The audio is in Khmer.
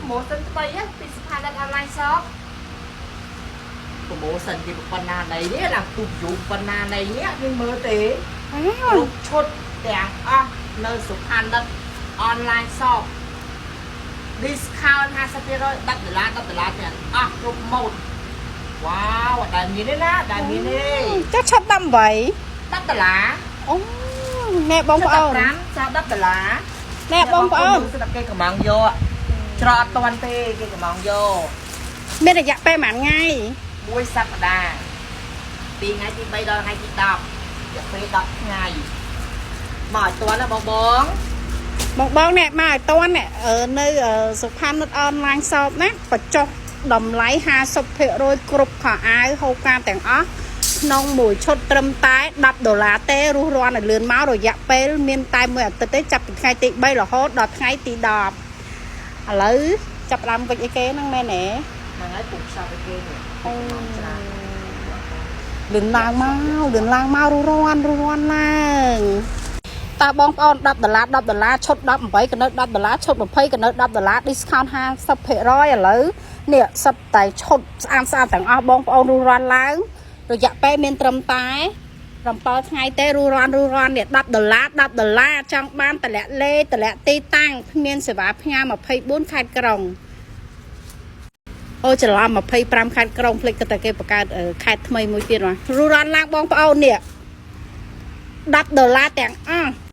promotion ថ្មីហ៎ពីសុផានិត online shop promotion គេប៉ុណ្ណាណីនេះឡើងទូយូប៉ុណ្ណាណីនេះអត់មានមើលទេគ្រប់ឈុតទាំងអស់នៅសុផានិត online shop discount 50% 10ដុល្លារ10ដុល្លារទាំងអស់គ្រប់ម៉ូដវ៉ាវអត់ដែលមានទេណាដែលមានទេ ចុះឈុត18 10ដុល្លារ អូណែបងប្អូន 15ចា10ដុល្លារ ណែបងប្អូន ស្ដាប់គេកំងយកច្រកអត់តាន់ទេគេកំងយក មានរយៈពេលប៉ុន្មានថ្ងៃ មួយសប្តាហ៍ពីថ្ងៃទី3ដល់ថ្ងៃទី10រយៈពេល10ថ្ងៃមកឲ្យតាន់ណាបងបង បងបងណែមកឲ្យតន់ណែនៅសុផានិត online shop ណាបញ្ចុះតម្លៃ50%គ្រប់ខោអាវហូបការទាំងអស់ក្នុងមួយឈុតត្រឹមតែ10ដុល្លារទេរុះរាន់ឲ្យលឿនមករយៈពេលមានតែមួយអាទិត្យទេចាប់ពីថ្ងៃទី3រហូតដល់ថ្ងៃទី10ឥឡូវចាប់ផ្ដើមវិចអីគេហ្នឹងមែនទេ ហ្នឹងហើយពុកផ្សាយឲ្យគេនេះច្រើន លឿនឡើងមកលឿនឡើងមករុះរាន់រុះរាន់ឡើងតើបងប្អូន10ដុល្លារ10ដុល្លារឈុត18ក៏នៅ10ដុល្លារឈុត20ក៏នៅ10ដុល្លារ discount 50%ឥឡូវនេះសិតតែឈុតស្អាតស្អាតទាំងអស់បងប្អូនរុះរាន់ឡើងរយៈពេលមានត្រឹមតែ7ថ្ងៃទេរុះរាន់រុះរាន់នេះ10ដុល្លារ10ដុល្លារចង់បានតម្លាក់លេខតម្លាក់ទីតាំងគ្មានសេវាផ្ញើ24ខេត្តក្រុងអូច្រឡំ25ខេត្តក្រុងភ្លេចក៏តែគេបង្កើតខេត្តថ្មីមួយទៀតមករុះរាន់ឡើងបងប្អូននេះ10ដុល្លារទាំងអស់